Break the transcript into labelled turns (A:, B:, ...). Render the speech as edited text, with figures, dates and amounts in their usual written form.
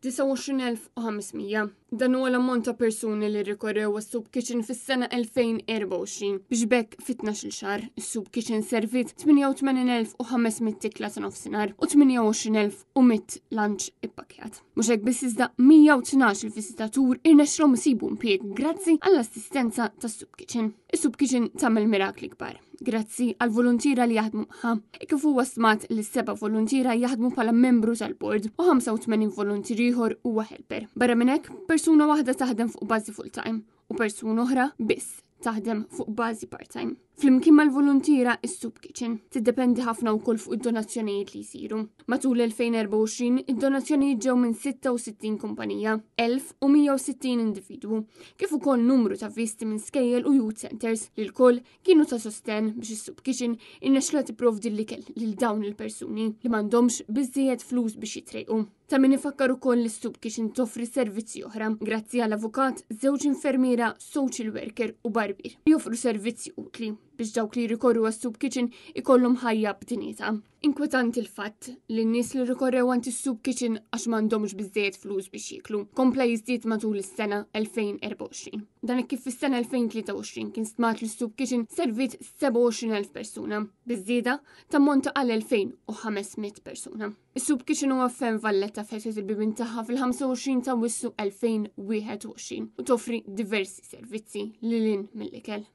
A: 29,500. Dan huwa l-ammont ta' persuni li rrikorrew għas-Soup Kitchen fis-sena 2024 biex b'hekk fi 12-il xahar is-Soup Kitchen serviet 88,500 ikla ta' nofsinhar u 28,100 lunch ippakkjat. Mhux hekk biss iżda 112 il-viżitatur irnexxilhom isibu impjieg grazzi għall-assistenza tas-Soup Kitchen. Is-Soup Kitchen tagħmel mirakli kbar grazzi għal voluntiera li jaħdmu magħha. E kif huwa stmat li seba' voluntiera jaħdmu bħala membru tal-bord u 85 voluntier ieħor huwa helper. Barra minn hekk, persuna waħda taħdem fuq bażi full-time u persuna oħra biss taħdem fuq bażi part-time. Flimkien mal-voluntiera is-Soup Kitchen tiddependi ħafna wkoll fuq id-donazzjonijiet li jsiru. Matul 2024, id-donazzjonijiet ġew minn 66 kumpanija, 1160 individwu, kif ukoll numru ta' visti minn skejjel u youth centers li lkoll kienu ta' sostenn biex is-Soup Kitchen irnexxilha tipprovdi l-ikel lil dawn il-persuni li m'għandhomx biżżejjed flus biex jitrejqu. Ta' min ifakkar ukoll li s-Soup Kitchen toffri servizzi oħra grazzi għal avukat, żewġ infermiera, social worker u barbier li joffru servizzi utli biex dawk li jrikorru għas-Soup Kitchen ikollhom ħajja b'dinjità. Inkwetanti l-fatt li n-nies li rrikorrew għand is-Soup Kitchen għax m'għandhomx biżżejjed flus biex jieklu kompla jiżdied matul is-sena 2024. Dan hekk kif fis-sena 2023 kien stmat li s-Soup Kitchen serviet 27,000 persuna, biż-żieda tammonta għal 2,500 persuna. Is-Soup Kitchen huwa fem Valletta fetħet il-bibien tagħha fil-25 ta' Awwissu 2021 u toffri diversi servizzi lil hinn mill-ikel.